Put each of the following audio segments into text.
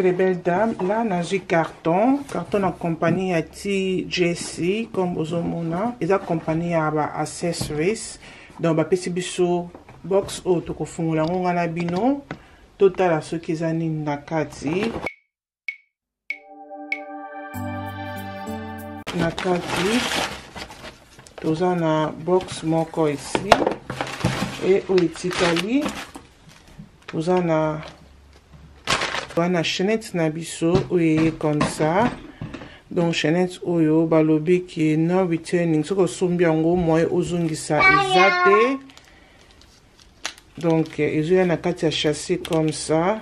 Les belles dames, là nazwi carton, carton na compagnie ya TJC comme bozomona, eza compagnie ya ba accessories. Donc bapesi biso box oyo tokofungola yango nga na bino, totala soki eza nini na kati. Na kati toza na box moko ici e oyo etikali toza na wana chaînette na biso oyo eye comme ça. Donc chaînette oyo balobi ke no returning, soki osombi yango moye ozongisa eza te. Donc ezoya na kati ya châssis comme ça.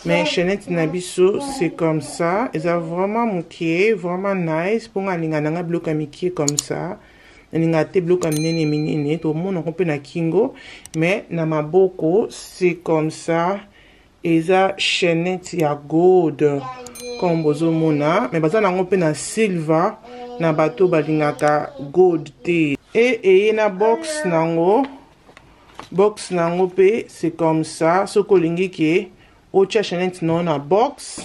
Mais chaînette na biso c'est comme ça, eza vraiment mokie, vraiment nice. Mpo nga alinga nanga biloko ya mikie comme ça, nalinga te biloko ya minene minene, tomonako mpe na kingo, mais na maboko c'est comme ça. Eza chaînette ya gold comme bozomona, mais baza nango mpe na silver na bato balingaka gold te. E eye na box nango, box nango mpe c'est comme ça. Soki olingi ke otia chaînette nango na box,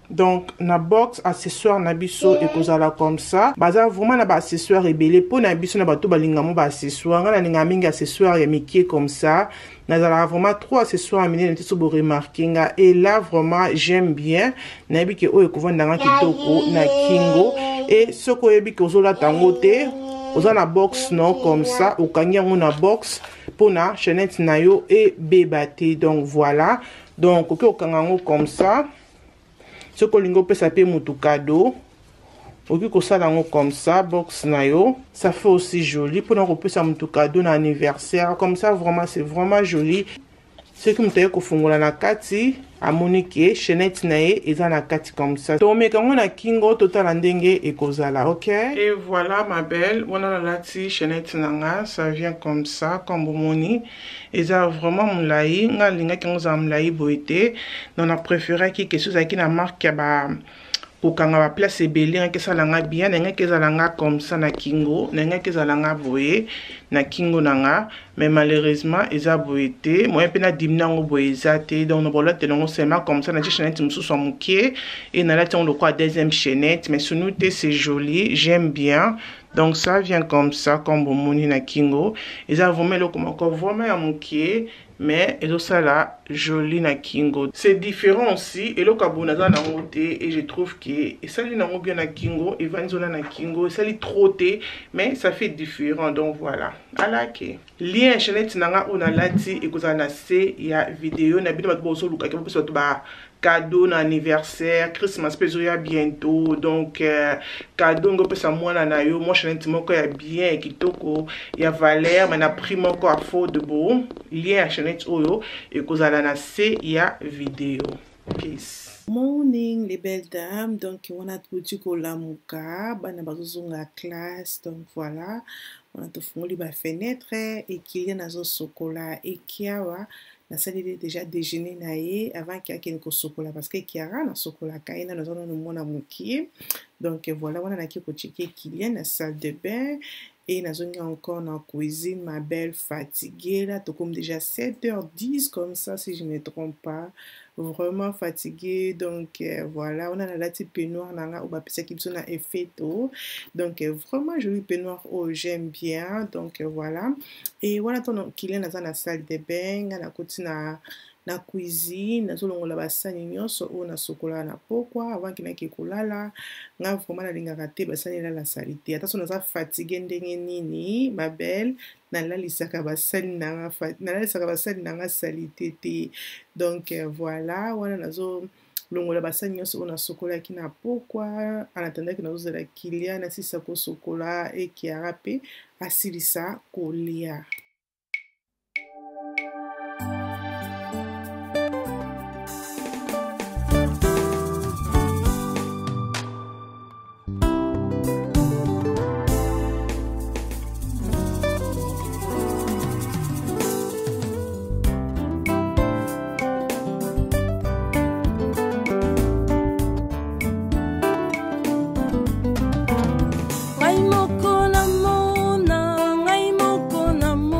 donc na box accessoire na biso ekozala comme ça. Baza vraiment na ba accessoire ebele mpo na biso na bato balinga mo ba accessoire. Nga nalinga mingi accessoire ya mikie comme ça, nazalaka vraiment trop accessoire ya minene te, so bo remarquer nga. Et là vraiment j'aime bien, nayebi ke oyo ekovanda nga kitoko na kingo. Et soki oyebi ke ozolata yango te, oza na box no comme ça, okangi yango na box mpona chaînette na yo ebeba te. Donc voilà, donc okoki kokanga yango comme ça. Soki olingi opesa pe mutu cadeau, okoki kosala yango comme ça, box na yo, ça fait aussi joli mpona kopesa mutu cadeau na anniversaire comme ça. Vraiment c'est vraiment joli. Soki moto aye kofungola na kati, amoni ke chaînette na ye eza na kati comme ça. Tomeka yango na kingo, totala ndenge ekozala. Ok, et voilà ma belle, wana nalati chaînette na nga, ça vient comme ça comme bomoni, eza vraiment molai. Nga alingaki yango ezala molai boye te, donc na préféraki ke soki ezalaki na marque ya ba kokanga ba place ebele, ngaki esala nga bien, nangaki ezala nga comme ça na kingo, nangaki ezala nga boye na kingo na nga, mais malheureusement eza boye te. Moyen mpe na dimine yango boye eza te, donc na bolatela yango seulement comme ça. Natie chaînette mosusu ya mokie e nalati yango lokola deuxième chaînette, mais sunu te, c'est joli, j'aime bien. Donc ça vient comme ça comme bomoni na kingo, eza vraiment eloko moko vraiment ya mokie, mais ezosala joli na kingo. C'est différent aussi, eloko ya boye naza nango te, et je trouve que esali nango bien na kingo, evandi zona na kingo, esali trop te, mais ça fait différent. Donc voilà, alake lien ya chaînette na nga oyo nalati ekozala na se ya video na bino. Bato bozolukaki bopesa bato ba cadeau na anniversaire, Christmas mpe ezoya bientôt, donc cadeau ngo opesa mwana na yo mwa chaînette moko ya bien, ya kitoko, ya valeur, mais na prix moko affordable. Lien ya chaînette oyo ekozala na se ya video. Peace. Morning les belles dames, donc wana touti kolamuka, bana bazozonga classe, donc voilà, wana tofungoli ba fenêtre et Kylian azosokola ekiawa. Nasaleli déjà déjeuner na ye avant ke akende kosokola, parce que Kiara nasokolaka ye nano, aza nano mwana mokie. Donc voilà, wana naki kocheke Kylian na salle de bain et nazongi encore na cuisine, ma belle, fatiguée là, tokomi déjà 7h10 comme ça si je ne me trompe pas, vraiment fatiguée. Donc voilà, wana nalati peignoir na nga oyo bapesaki biso na Efeto, donc vraiment joli peignoir oyo, j'aime bien. Donc voilà, et wana tono Kylian aza na salle de bain, nga nakoti na cuisine, nazolongola basani nyonso oyo nasokolaka na pokwa avant kendaki kolala. Nga vraiment nalingaka te basani elala saleté, ata so naza fatigue ndenge nini, ma belle, nalalisaka basani nanga, nalalisaka basani nanga saleté te. Donc voilà, wana nazolongola basani nyonso oyo nasokolaki na pokwa, en attendant ke nazozela Kylian asilisa kosokola e Kiara mpe asilisa kolia. Ngai moko namona, ngai moko namona.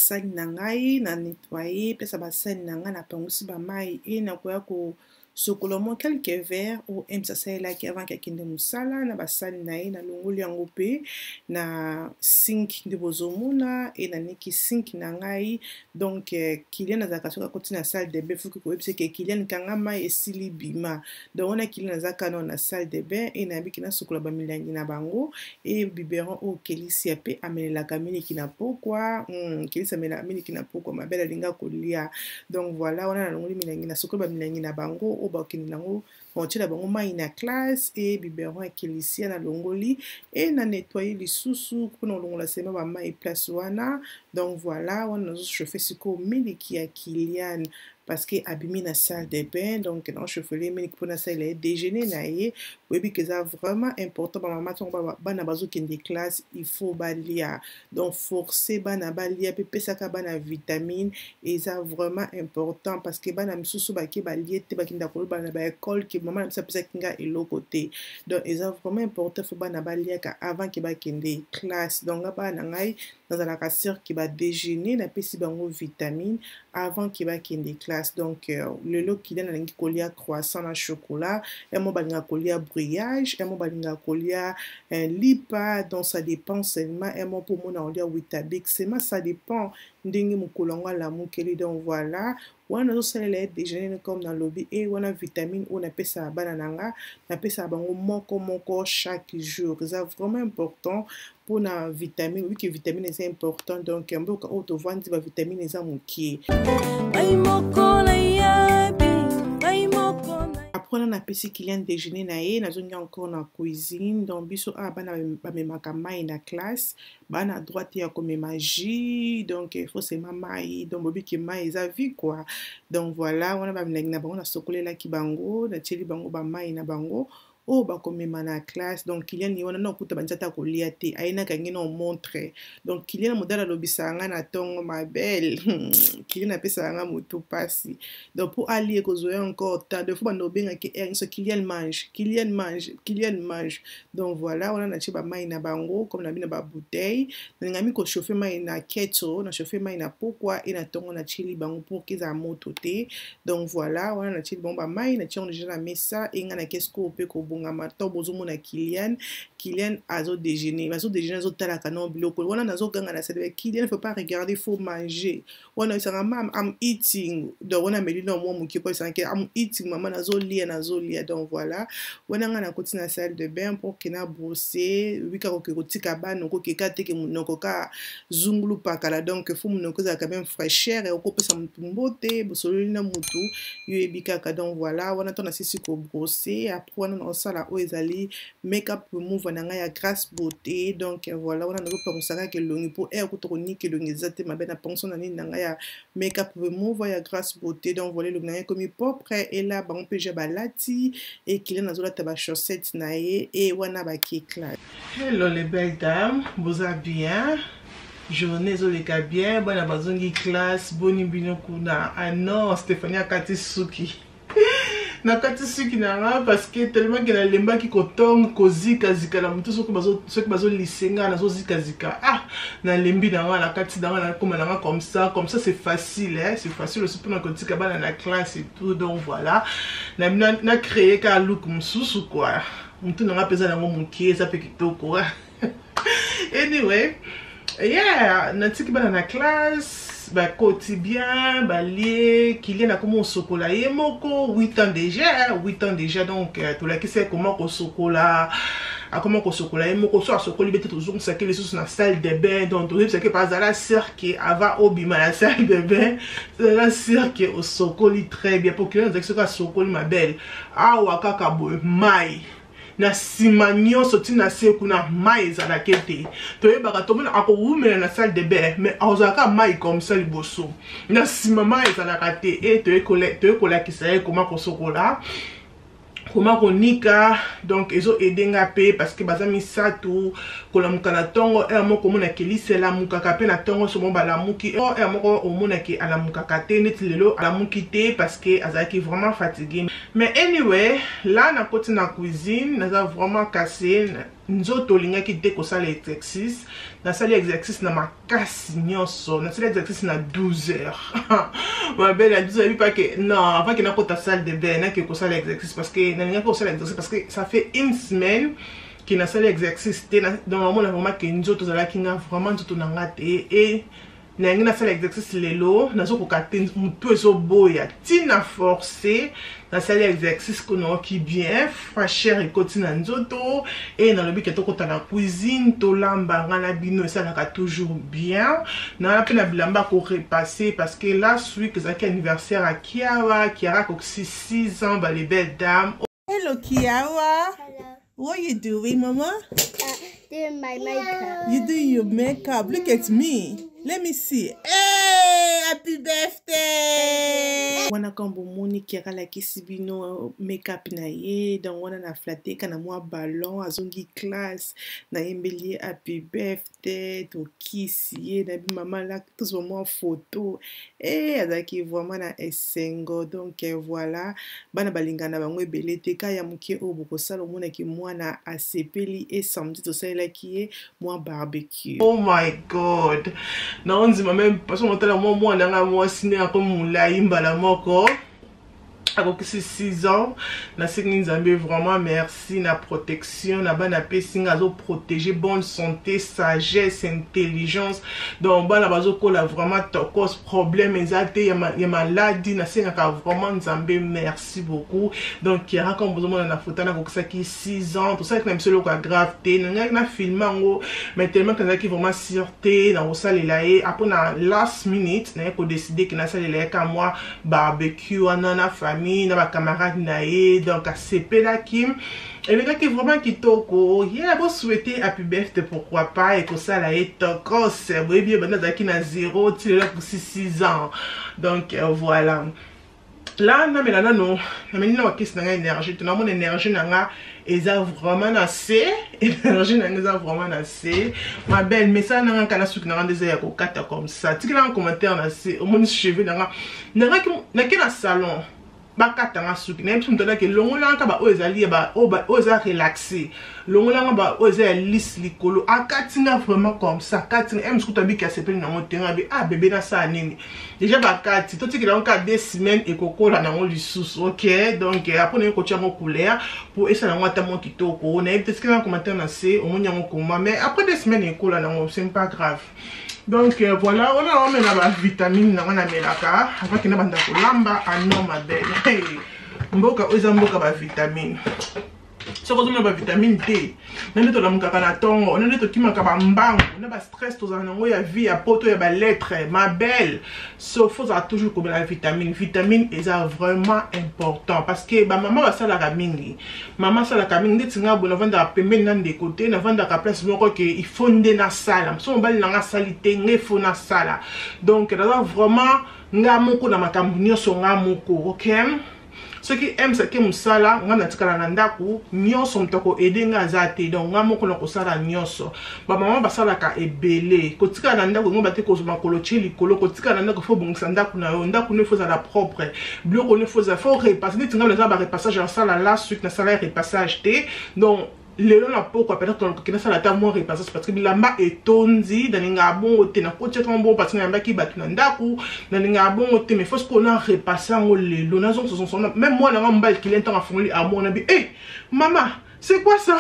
basani na ngai, na nettoye place ya basani na ngai, napangusi bamai e nakoya ko sokola mwa quelques verres oyo Ems asalelaki avant ke akende mosala na basani na ye. Nalongoli yango mpe na sink nde bozomona e naniki sink na ngai. Donc Kylian azalaka soki akoti na salle de bain, foki koyebisa ke Kylian kanga mai esili bima. Donc wana Kylian aza kano na salle de bain e nayebiki nasokola bamilangi na bango e biberon oyo Kelisia mpe amelelaka miliki na pokwa. Kelisia amelelaka miliki na pokwa, mabele alinga kolia. Donc voilà, wana nalongoli milangi, nasokoli bamilangi na bango oyo bakende nango, bakotiela bango mai na classe. E biberon ya Kelisia nalongoli e na nettoye lisusu mpona kolongola sema bamai place wana. Donc voilà, wana nazochauffe sikoyo miliki ya Kylian parce que abimi na salle de bain. Donc naochauffele miliki mpona asalela ye déjeuner na ye. Oyebi ke eza vraiment important, bamama, ntango bana bazokende classe, il faut balia. Donc forcer bana balia mpe pesaka bana vitamine, eza vraiment important, parce que bana misusu bake balie te, bakenda koloba na baekole ke mama na biso apesaki nga eloko te. Donc eza vraiment important, faut bana baliaka avant ke bakende classe. Donc nga bana na ngai nazalaka sûr ke badéjeuner, napesi bango vitamine avant ke bakende classe. Donc lelo Kylian alingi kolia croissant na chocolat, emo balingaka kolia brioche, emo balingaka kolia lipa. Donc ça dépend seulement, emo mpo omona kolia Weetabix seulement, ça dépend ndenge mokolo yango alamukeli. Donc voilà, wana nazosalela ye déjeuner comme nalobi. E wana vitamine oyo napesaka bana na nga, napesaka bango moko moko chaque jour, eza vraiment important mpona vitamine. Oyebi ke vitamine eza important. Donc mboka oyo tovandi, bavitamine eza mokie. Ngai moko nayebi, ngai moko. Après wana napesi Kilian déjeuner na ye, nazongi encore na cuisine. Donc biso awa bana bamemaka mai na classe, bana droit ya komema jus, donc il faut sema mai. Donc bobiki mai eza vie quoi. Donc voilà, wana bamilangi na bango nasokolelaki bango, natieli bango bamai na bango oyo bakomema na classe. Donc Kilian ye wana na okuta banzi ata kolia te, ayenaka nge na omontre. Donc Kilian modala alobisaka nga na ntongo, ma belle Kilian apesaka nga motu mpasi. Donc mpo alie kozwa encore temps de faut banda obengaki heure nyonso: "Kilian mange, Kilian mange, Kilian mange." Donc voilà, wana natie bamai na bango comme na bino babouteille. Nalingami kochauffe mai na kettle, na chauffe mai na pokwa e na ntongo natieli bango pour ke ezala moto te. Donc voilà, wana natieli bango bamai, natie yango déjà na mesa. E ngai nake sikoyo mpe kobongama. Ntango bozomona Kilian, Kilian azodéjeuner, azodéjeuner, azotalaka no biloko wana. Nazoganga na salle: "Kilian, faut pas regarder, faut manger." Wana oyebisanga: "Mam, I'm eating." Donc wana ameli na mwa moke po oyebisanga ke "I'm eating, mama, nazolia, nazolia." Donc voilà, wana ngai nakoti na salle de bain pour ke na brosse. Oyebi kaka oke kotika bana, okokeka te ke monoko ka zungulu pakala. Donc faut monoko ezala quand même fraîcheur, okopesa motu mbote, bosololi na motu, yo oyebi kaka. Donc voilà, wana ntango nasisi kobrosse, après wana naosala oyo ezali makeup remover na ngai ya Grace Beauté. Donc voilà, wana nazopangusa kaka elongi mpo aire kuta konika elongi eza te mabe. Na pangusa na nini na ngai ya makeup remover ya Grace Beauté. Donc voilà, elongi na ngai ekomi propre. Ela bango mpe ja balati ekile, nazolata bachaussette na ye e wana bake classe. Hello les belles dames, boza bien? Journée ezoleka bien, bana bazongi classe. Boni bino kuna? Ah non, Stéphanie akati suki, nakati suki na nga parce que tellement ke nalembaki kotonga, kozikazika na motu. Soki bazolise nga, nazozikazika. Ah, nalembi na nga, nakati na nga, nakoma na nga comme ça. Comme ça c'est facile, hein? C'est facile aussi mpona kotika bana na classe et tout. Donc voilà, na, na, na créé ka look mosusu quoi. Motu na nga mpenza nango mokie, eza mpe kitoko. Anyway, yeah, natiki bana na classe, bakoti bien, balie. Kilian akoma kosokola ye moko, 8 ans déjà, 8 ans déjà. Donc tolakisi ye koma kosokola, akoma kosokola ye moko. So asokoli be te, tozongisaki lisusu na salle de bain. Donc toyebisaki pa azala sûr ke avant obima na salle de bain, azala sûr ke osokoli très bien. Po Kilian azalaki soki asokoli, mabele awa kaka boye, mai na nsima nyonso ntina se kuna mai ezalaki te. Toyebaka, tomona akowumela na salle de bain, mais azalaka mai comme ça liboso, na nsima mai ezalaka te. E toyekolakisa ye koma kosokola, koma konika. Donc ezoaider nga mpe parce que baza misato kolamuka na ntongo. Heure moko omonaki Elise alamukaka mpe na ntongo, somo balamuki. Heure moko omonaki alamukaka te, neti lelo alamuki te parce que azalaki vraiment fatigué. Mais anyway, là nakoti na cuisine, naza vraiment cassé. Nzoto olingaki te kosala exercice. Nasali exercice na makasi nyonso. Nasali exercice na 12 heures. Ma belle, na 12 heures, pas que non, avant que nakota salle de bain, nake kosala exercice parce que nalingaki kosala exercice parce que ça fait une semaine que nasali exercice te. Donc namona vraiment que nzoto ozalaki nga vraiment nzoto na nga te, et nayangi nasala exercice lelo, nazokoka te, motu ezoboya ntina forcé. Nasali exercice ko nayoki bien, fraîcheur ekoti na nzoto e nalobi ke tokota na cuisine, tolamba nga na bino, esalaka toujours bien. Naa mpe na bilamba korepasser parce que last week ezalaki anniversaire ya Kiara. Kiara akokisi 6 ans, ba les belles dames. Hello, Kiara. Hello. What you doing, Mama? Doing my makeup. You doing your makeup. Look at me. Let me see. Hey, happy birthday! Wana quand bomoni Kiara alakisi bino makeup na ye, donc wana na flatte ka na mwa ballon, azongi classe, nayembeli ye happy birthday, tokisi ye, nayebi mama la tozwa mwa photo. Eh, azalaki vraiment na esengo. Donc voilà, bana balingana na bango ebele te, ka ya moke oyo bokosala omonaki mwana asepeli. E samedi tosalelaki ye mwa barbecue. Oh my God, naondima même parce que motala mwa mwana nga mwasi ndenge akomi molai mbala moko, akokisi 6 ans. Nasengi Nzambe vraiment merci na protection na bana apesi nga, azoprotéger, bonne santé, sagesse, intelligence. Donc bana bazokola vraiment tokos, problème eza te ya maladi. Nasengaka vraiment Nzambe merci beaucoup. Donc Kiara, comme bozomona na foto, nakokisaki 6 ans. Tosalaki na biso eloko ya grave te. Nangaki na filme yango, mais tellement que nazalaki vraiment sûr te na kosalela ye, apo na last minute naye kodécider ke nasalela ye ka mwa barbecue wana na famille, na bacamarade na ye. Donc asepelaki, elekaki vraiment kitoko. Ye bosouhaite happy birthday, pourquoi pas, ekosala ye tokos. Boyebi ye banda azalaki na 0 ti lelo akosi 6 ans. Donc voilà, là namela nano, nameli na bakisi na ngai énergie te. Namona énergie na nga eza vraiment na se, énergie na nga eza vraiment na se. Ma belle, mesala na nga kala, suki na nga nde eza ya kokata comme ça. Tikela nga commentaire na se, omoni cheveux na nga. Nake na salon, bakatanga suki, nayebi so moto alaki elongolanga baoyo ezali oyo eza relaxé, longolanga baoyo eza ya lisse likolo. Akatinga vraiment comme ça, akatinga e mosuku tabiki, asepeli nango te. Nga bi ah bebe, nasala nini? Déjà bakati, totikela yango kaka 2 semaines, ekokola nango lisusu. Ok, donc après naye kotia yango couleur po esala yango ata mwa kitoko. Nayebi te, tikela commentaire na se, omoni yango koma, mais après 2 semaines ekola nango, c'est pas grave. Donc voilà, wana naomela bavitamine nango, namelaka avant kenda banda kolamba. Anon, ma belle, hey, mboka oyo eza mboka bavitamine. Soki ozomela bavitamine te, na nde tolamukaka na ntongo, na nde tokimaka bambangu na bastress tozala nango ya vie ya poto ya balettre. Ma belle, so faut ozala toujours komela vitamine. Vitamine eza vraiment important parce que bamama basalaka mingi, mama asalaka mingi. Ndeti nga boye, navandaka pembeni na ndeko te, navandaka place moko ke il faut nde nasala. So mobali nanga asali te, ngai faut nasala. Donc naza vraiment nga moko na makambo nyonso, nga moko. Ok, soki msake mosala, nga natikala na ndako nyonso, moto akoaider nga aza te. Donc nga moko na kosala nyonso. Bamama basalaka ebele. Kotikala na ndako yango bate kozwa makolo tie likolo. Kotikala na ndako, faut bongisa ndako na yo, ndako no faut ezala propre, biloko no faut ezala, faut repasse. Neti nga naza barepassage, nasala last week, nasala repassage te. Donc lelo na pokwa peut-être nakoki nasala ata mwa repassage parce que bilamba etondi. Nalingaka bongo te, nakotiaka bongo parce que nayambaki bato na ndako. Nalingaka bongo te, mais faut sikoyo na repasse yango lelo, nazongisazongisa. Même mwana nga mobali kile, ntango afungoli armoire, nabi e mama, c'est quoi ça?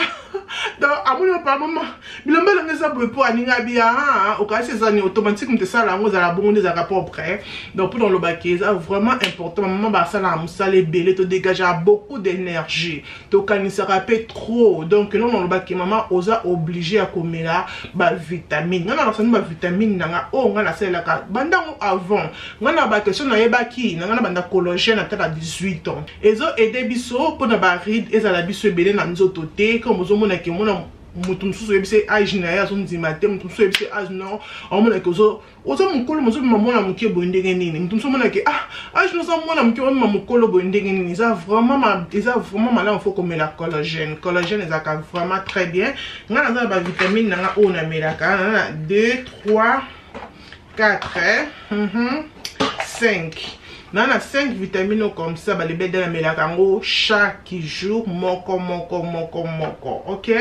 Donc amoni papa, mama, bilamba elongo eza boye mpo aninga bi ah, okasi eza ni automatique, moto esala yango ezala bongo nde ezalaka propre. Donc mpo nalobaki, eza vraiment important. Mama basalaka mosala ebele, todégageaka beaucoup d'énergie, tokanisaka mpe trop. Donc non, nalobaki, mama oza obligé ya komela bavitamine. Ngai nalakisani bavitamine na nga oyo ngai nasalelaka bandango avant. Ngai na baquestion nayebaki na ngai na banda collagène ata na 18 ans. Ezo aider biso mpona baride ezala biso ebele na nzoto te. Comme ozomonaki, omona moto mosusu oyebisi age na ye, azondima te. Moto mosusu oyebisi age, non, aomonaki oza mokolo, mozobima mwana moke boye ndenge nini? Moto mosusu omonaki ah, age noza mwana moke, omema mokolo boye ndenge nini? Eza vraiment malamu, faut komela collagène. Collagène ezalaka vraiment très bien. Ngai naza na bavitamine na nga oyo namelaka na 2, 3, 4, 5, na 5 vitamine oyo comme ça. Balebede, namelaka yango chaque jour, moko moko moko moko. Ok.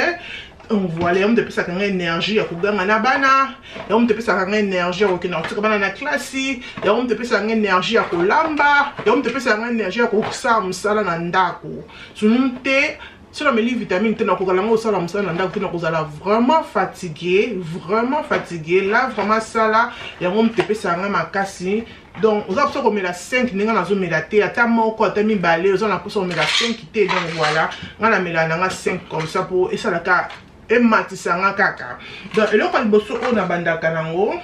Voilà, yango moto epesaka ngai énergie ya koganga na bana, yango moto epesaka ngai énergie ya kokenda kotika bana na klasi, yango moto epesaka ngai énergie ya kolamba, yango moto epesaka ngai énergie ya kosala mosala na ndako. Sunu te soki nameli vitamine te, nakokala yango kosala mosala na ndako te, nakozala vraiment fatigué, vraiment fatigué. Là vraiment sala yango moto epesaka ngai makasi. Donc oza mposa komela 5 ndenge nazomela te, ata moko ata mibale, oza na mposa komela 5 te. Donc voilà, ngai namela nanga 5 comme ça mpo esalaka ematisa nga kaka. Donc eloko ya liboso oyo nabandaka nango,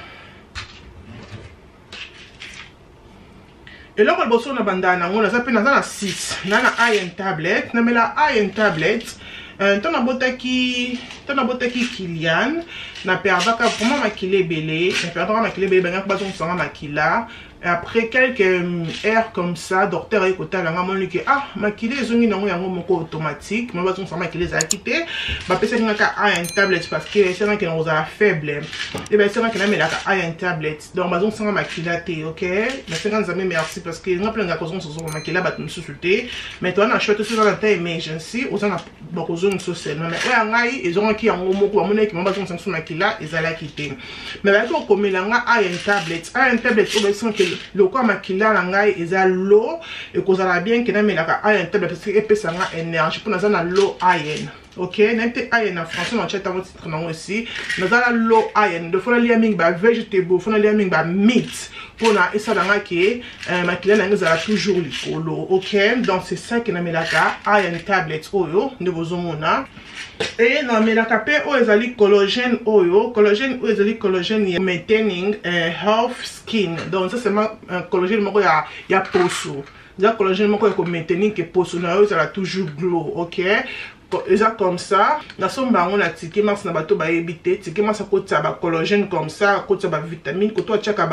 eloko ya liboso oyo nabandaka nango, naza mpe naza na 6 na iron tablet. Namela iron tablet. Ntango nabotaki Kilian, naperdaka vraiment makila ebele, naperdaka makila ebele, bangaki bazongisanga makila. Après quelques heures comme ça, docteur aye kotala nga, amoni ke ah, makila ezongi nango yango moko automatique. Mais bazongisa makila ezalaki te, bapesaki nga ka iron tablet parce que esengaki na kozala faible e baesengaki namelaka iron tablet. Donc bazongisanga makila te. Ok, nasenga Nzambe merci parce que nga mpe nanga kozongisa ozonga makila bato mosusu te, mais toza na choix te. Soki oza na ta emergency, oza na bakozongisa seulement, mais oyo ya ngai ezongaki yango moko. Bamonaki mama bazongisa biso makila ezalaki te, mais bayaki kokomela nga iron tablet. Iron tablet oyo bayebisanga lokola makila na ngai eza low, ekozala bien ke namelaka iron tablet parce que epesa nga énergie mpo naza na low iron. Ok, nayebi te iron na français, na tia ntango titre nango esi. Naza na low iron, donc faut nalia mingi bavegetable, faut nalia mingi bameat mpona esalanga ke makila na yango ezala toujours likolo. Ok, donc c'est ça ke namelaka iron tablet oyo nde bozomona. E namelaka mpe oyo ezali collagène. Oyo collagène oyo ezali collagène ya maintaining health skin. Donc ça, c'est collagène moko ya poso, eza collagène moko ya komaintenir ke poso na yo ezala toujours glow. Ok, eza comme ça, nasomba yango na Ticket Max. Na bato bayebi te, Ticket Max akotisa bacollagène comme ça, akotisa bavitamine koto, atiaka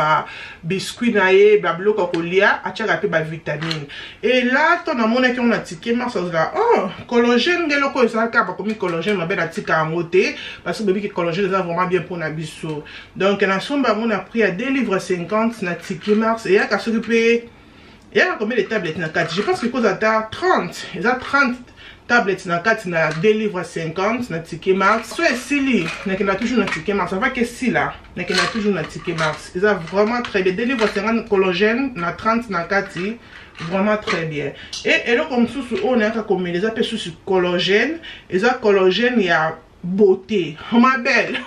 babiscuit na ye, babiloko ya kolia, atiaka mpe bavitamine. Et là to namonaki yango na Ticket Max, azala oh, collagène nge eloko ezalaka, bakomi collagène mabe, natika yango te parce que boyebi ke collagène eza vraiment bien mpona biso. Donc nasomba yango na prix ya 2 livres 50 na Ticket Max. Eyaka soki mpe eyaka combien de tablette na kati? Je pense que koza ata 30, eza 30 tablette na kati na 2 livres 50 na Ticket Max. So esili, nakenda toujours na Ticket Max. Avant ke esila, nakenda toujours na Ticket Max. Eza vraiment très bien, 2 livres 50, collagène na 30 na kati, vraiment très bien. E eloko mosusu oyo nayaka komela eza mpe susu collagène, eza collagène ya beauté. Ma belle,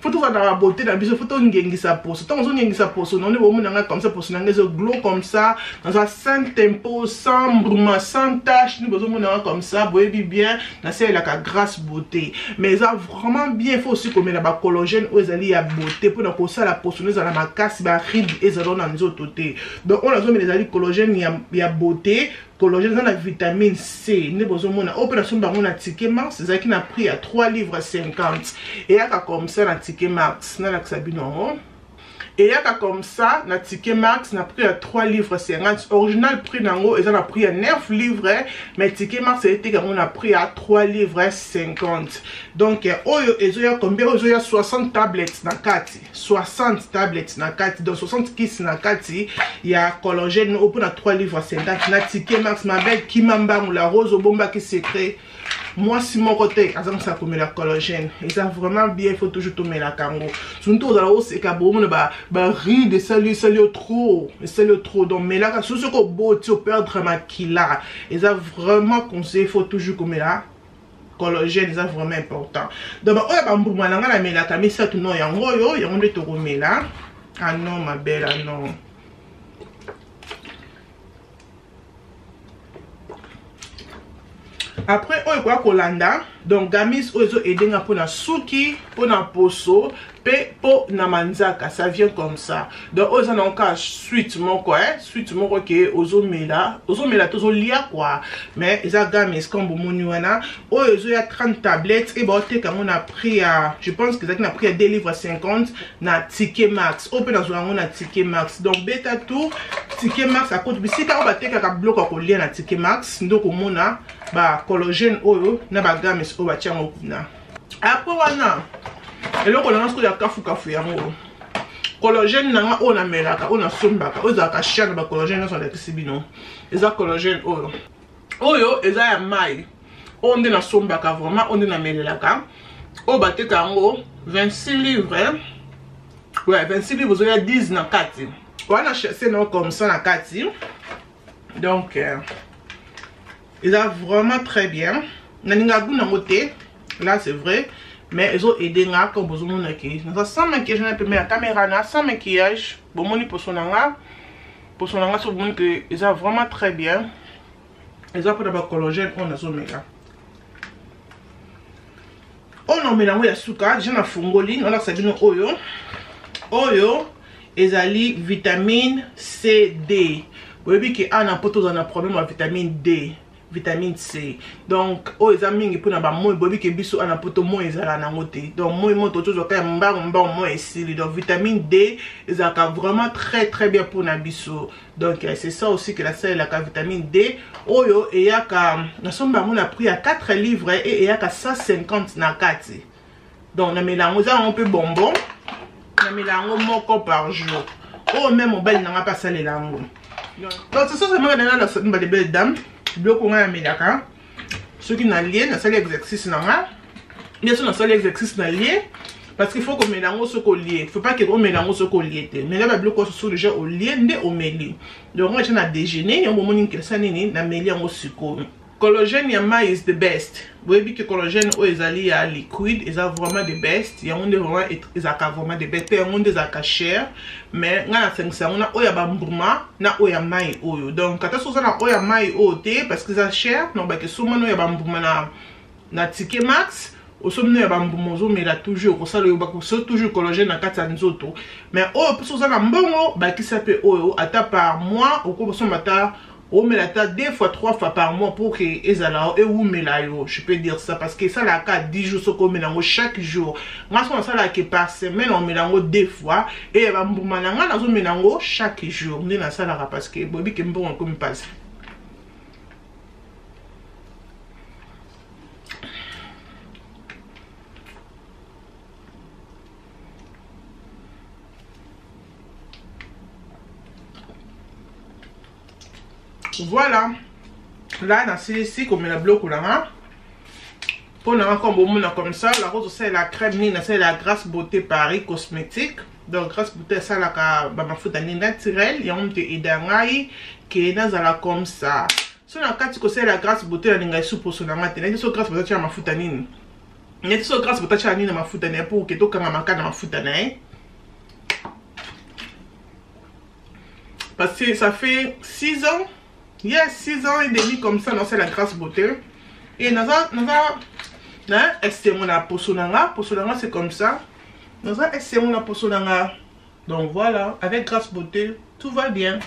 faut tozala na beauté na biso, faut tongengisa poso. Ntango ozongengisa poso na nde bomona ngai comme ça, poso na ngai ezoglow comme ça, naza sans tempo, sans bruma, sans tache. Nde bozomona ngai comme ça, boyebi bien nasalelaka Grâce Beauté, mais eza vraiment bien. Faut aussi komela bacollagène oyo ezali ya beauté mpona kosala poso no ezala makasi, baride ezala na nzoto te. Donc oyo nazomela ezali collagène ya beauté. Collagène eza na vitamine C nde bozomona. Oyo mpe nasomba yango na Ticket Max, ezalaki na prix ya 3 livres 50. Eyaka comme ça na Ticket Max, nalakisa bino yango. Eyaka comme ça na Ticket Max na prix ya 3 livres 50. Original prix nango eza na prix ya 9 livres, mais Ticket Max eteka yango na prix ya 3 livres 50. Donc oyo ezoya combien? Oyo ezoya 60 tablets na kati, 60 tablets na kati, donc 60 kisi na kati ya collagène oyo mpona 3 livres 50 na Ticket Max. Ma belle, kima mbangu, la rose obombaki secret, mwasi moko te azangisa komela collagène. Eza vraiment bien, il faut toujours tomelaka yango. Surtout ozala oseka, bomona baride esali, esali yo trop, esali yo trop. Donc melaka. Soki soki oboti, operdre makila, eza vraiment conseil, il faut toujours komela collagène, eza vraiment important. Donc oyo bambuma na ngai namelaka misato no yango oyo, yango nde tokomela. Ah non, ma belle, ah non. Après oyo ekoya kolanda, donc gummies oyo ezoaider nga mpona suki, mpona poso mpe mpo na manzaka. Ça vient comme ça. Donc oyo eza nango kaka suite moko, eh? Suite moko ke ozomela, ozomela te, ozolia quoi, mais eza gummies comme bomoni wana. Oyo ezoya 30 tablettes e baoteka yango na prix ya, je pense que ezalaki na prix ya 2 livres 50 na Ticket Max. Oyo mpe nazwa yango na Ticket Max. Donc beta tour Ticket Max, akoti bisika oyo batekaka biloko ya kolia na Ticket Max, nde okomona bacollagène oyo na bagummies oyo batia yango kuna. Après wana, eloko nanga sikoyo ya kafukafu, yango collagène nanga oyo namelaka, oyo nasombaka, oyo ezalaka cher na bacollagène nyonso nalakisi bino, eza collagène oyo. Oyo eza ya mai, oyo nde nasombaka vraiment, oyo nde namelelaka. Oyo bateka yango 26 livres. Ouais, 26 livres ozoya 10 na kati. Wana chasse no comme ça na kati. Donc eza vraiment très bien. Nalinga goût nango te. Là c'est vrai, mais ezo aider nga comme bozomona ke naza sans maquillage na pembeni ya caméra na sans maquillage. Bomoni poso na nga. Poso na nga so bomoni ke eza vraiment très bien. Eza mpona ba collagène oyo nazomela. Oyo naomela yango ya suka, deja nafungoli, naolakisa bino oyo. Oyo ezali vitamine C D. Boyebi ke awa na poto ozala na problème ya vitamine D, vitamine C. Donc oyo eza mingi mpona ba moi, boyebi ke biso awa na poto moi ezala nango te. Donc moi moto tozwa kaka mbangu mbangu moi esili. Donc vitamine D ezalaka vraiment très très bien mpona biso. Donc c'est ça aussi que nasalelaka vitamine D. Oyo eyaka nasomba yango na prix ya 4 livres et eyaka 150 na kati. Donc namela yango, eza yango mpe bonbon, namela yango moko par jour. Oyo même mobali na nga mpe asalela yango. Donc c'est ça seulement que nanga na ba belle dame, biloko nga namelaka soki nalie, nasali exercice na nga. Bien sûr nasali exercice na lie parce qu'il faut komela yango soki olie. Faut pas que omela yango soki olie te. Mela ba biloko soki déjà olie nde omeli. Donc nga na déjeuner yango bomoni nkesa nini nameli yango sikoyo. Collagène ya mai is the best. Boyebi ke collagène oyo ezali ya liquide eza vraiment the best. Yango nde vraiment ezalaka vraiment the best. Pe yango nde ezalaka cher, mais nga nasangisa yango na oyo ya ba mbuma na oyo ya mai oyo. Donc ata soki oza na oyo ya mai oyo te parce que eza cher, donc bake soma na oyo ya ba mbuma na Ticket Max, osomi ya ba mbuma ozomela toujours, kosala oyo bakoso toujours collagène na kati ya nzoto. Mais oyo mpe soki oza na mbongo bakisa pe oyo ata par mois okosomba ata omela ata 2 fois 3 fois par mois pour que ezala ewumela yo. Je peux dire ça parce que esalaka 10 jours soki omela yango chaque jour. Nga soki nasalaka par semaine omela yango 2 fois et ba mbuma na nga nazomela yango chaque jour nde nasalaka parce que boyebi ke mbongo ekomi mpasi. Voilà, là nasilisi komela biloko na nga mpo na nga comme bomona comme ça. La rose osalela crème nini? Nasalela Grace Beauté Paris Cosmétique. Donc Grace Beauté asalaka ba mafuta nini naturel, yango moto eda ngai ke nazala comme ça. So na kati kosalela Grace Beauté nalinga esu poso na nga te. Neti so Grace Beauté atia mafuta nini, neti so Grace Beauté atia nini na mafuta na ye pour ke tokanga maka na mafuta na ye. Parce que ça fait 6 ans, yes, 6 ans et demi comme ça, non, c'est la Grace Beauté. Et naza, naza, na esengo na poso na nga, poso na nga c'est comme ça. Naza esengo na poso na nga. Donc voilà, avec Grace Beauté, tout va bien.